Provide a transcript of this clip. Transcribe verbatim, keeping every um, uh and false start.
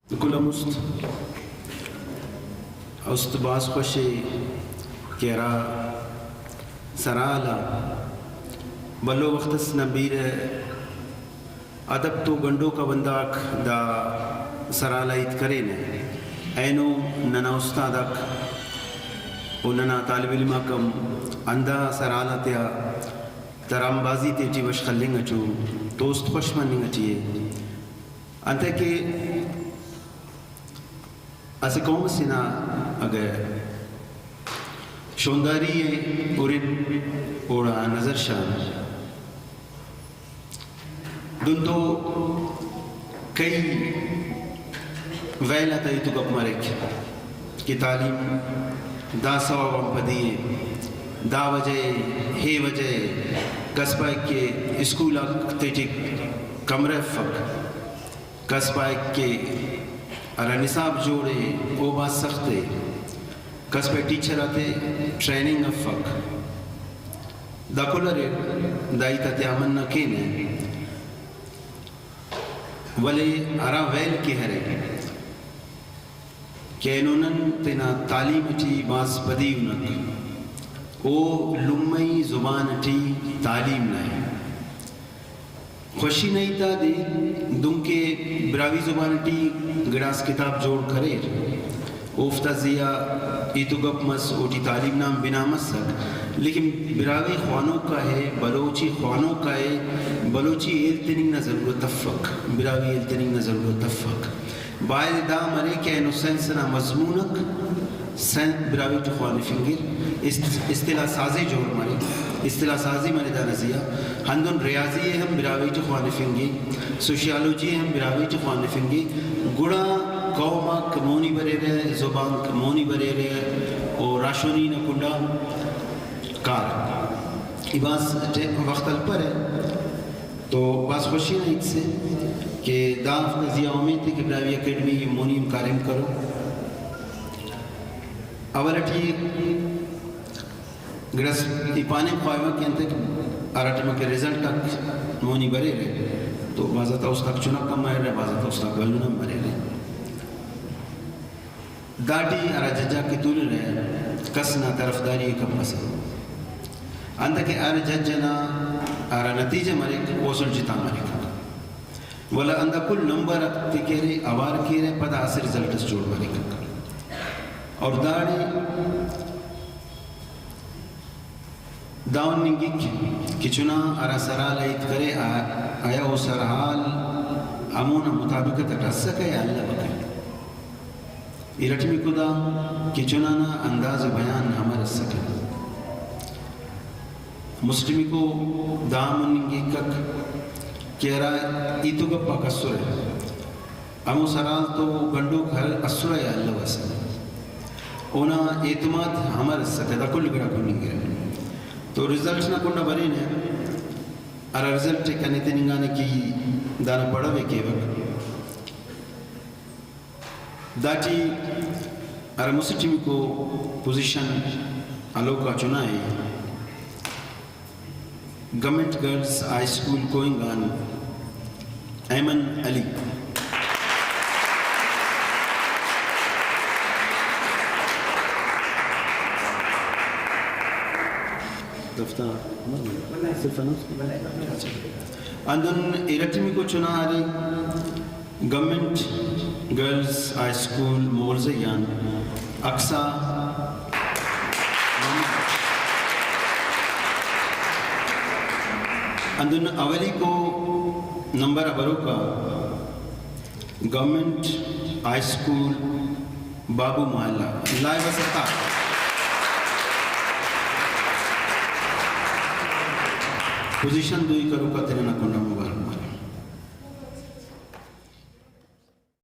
کل آن مست است بھاز خوش ءِ کہ ہرا سرحال آ بھلو وخت اس نا بیرہ ادب تو گنڈوک آ بندغاک دا سرحال آ ہیت کرینہ۔ اینو ننا استاد آک و ننا طالب علم آک ہم ہندا سرحال آتیا تران بازی تیٹی بشخ ہلنگ اٹی ءُ، دوست خوش مننگ اٹی ءِ۔ انتئے کہ اسہ قوم اسے نا اگہ شونداری ءِ ہرن، اوڑا نظر شان۔ دن تو کئی ویل آتا ہیت و گپ مریک کہ تعلیم دا سوب آن پدی ءِ، دا وجہ ءِ، ہے وجہ ءِ۔ کس پائک کہ اسکول آک تیٹی کمرہ افک، کس پائک کہ ہرا نصاب جوڑ ءِ او بھاز سخت ءِ، کس پائک ٹیچر آتے ٹریننگ افک۔ دا کل اریر، دا ہیت آتے امنا کینہ، ولے ہرا ویل کہ ارے کہ اینو نن تینا تعلیم ٹی بھاز پدی ہنک، او لمئی زبان ٹی تعلیم نا ءِ۔ خوشی نا ہیت آ دے دنکہ براہوئی زبان ٹی گڑاس کتاب جوڑ کریر، اوفتا زی آ ہیت و گپ مس، اوٹی تعلیم نا ہم بنا مسک، لیکن براہوئی خوانوکا ءِ، بلوچی خوانوکا ءِ، بلوچی ہیل تننگ نا ضرورت افک، براہوئی ہیل تننگ نا ضرورت افک۔ باید دا مرے کہ اینو سائنس نا مضمون اک سائنس براہوئی ٹی خوانفنگے، است-، اصطلاح سازی جوڑ مرے، اصطلاح سازی مرے دانا زی آ۔ ہندن ریاضی ءِ ہم براہوئی ٹی خوانفنگے، سوشیالوجی ءِ ہم براہوئی ٹی خوانفنگے، گڑا قوم آک مونی بریرہ، زبانک مونی بریرہ، و راہشونی نا کنڈا کار ای بھاز ٹائم وخت ہلپرہ۔ تو بھاز خوشی نا ہیت سے کہ دا ہفتہ زی آ امیت ءِ کہ براہوئی اکیڈمی مونی ہم کاریم کرو۔ اول اٹی گڑاس ای پاننگ خواہوہ کہ انتئے کہ ہرا ٹائما کہ رزلٹ آک مونی بریرہ تو بھاز آتا است آک چنک ہم مریرہ، بھاز آتا است آک بھلن ہم مریرہ۔ داٹی ہرا جج آک کہ تولرہ، کس نا طرفداری ءِ کپسہ۔ انتئے کہ ہر جج ئنا ہرا نتیجہ مریک، او اسل جتا مریک۔ ولدا ہندا کل نمبر آک تیکیرے، اوار کیرہ، پدا اسہ رزلٹ اس جوڑ مریک۔ اور داڑے دا ہننگک کہ چنا ہرا سرحال آ ہیت کرے، آ-، آیا او سرحال ہمونا مطابقت اٹ اسکہ یا الوکہ؟ ارٹمیکو دا کہ چنا نا انداز بیان امر اسکہ؟ مسٹمیکو دا ہم ہننگکک کہ ہرا ہیت و گپ آک اسرہ، ہمو سرحال تو گنڈوک ہر اسرہ یا الوسہ، اونا اعتماد امر اسکہ، دا کل گڑاک ہننگرہ۔ تو رزلٹ نا کنڈا برینہ، ہرا رزلٹ ءِ کنے تننگانے کہ ای دانا پڑو ءِ کیوک۔ داٹی ہرا مسہ ٹیمکو پوزیشن ہلوکا چنا ءِ۔ گورنمنٹ گرلز ہائی اسکول کوہنگ آن ایمن علی۔ دفتر صرف اناؤنس۔ ہندن ارٹمیکو چنا ارے۔ گورنمنٹ گرلز ہائی اسکول مغلزئی آن اقصیٰ۔ ہندن اولیکو نمبر آ بروکا گورنمنٹ ہائی اسکول بابو محلہ، لائیو آ سرکار۔ پوزیشن دوئی کروکا تینا کنڈا مبارک۔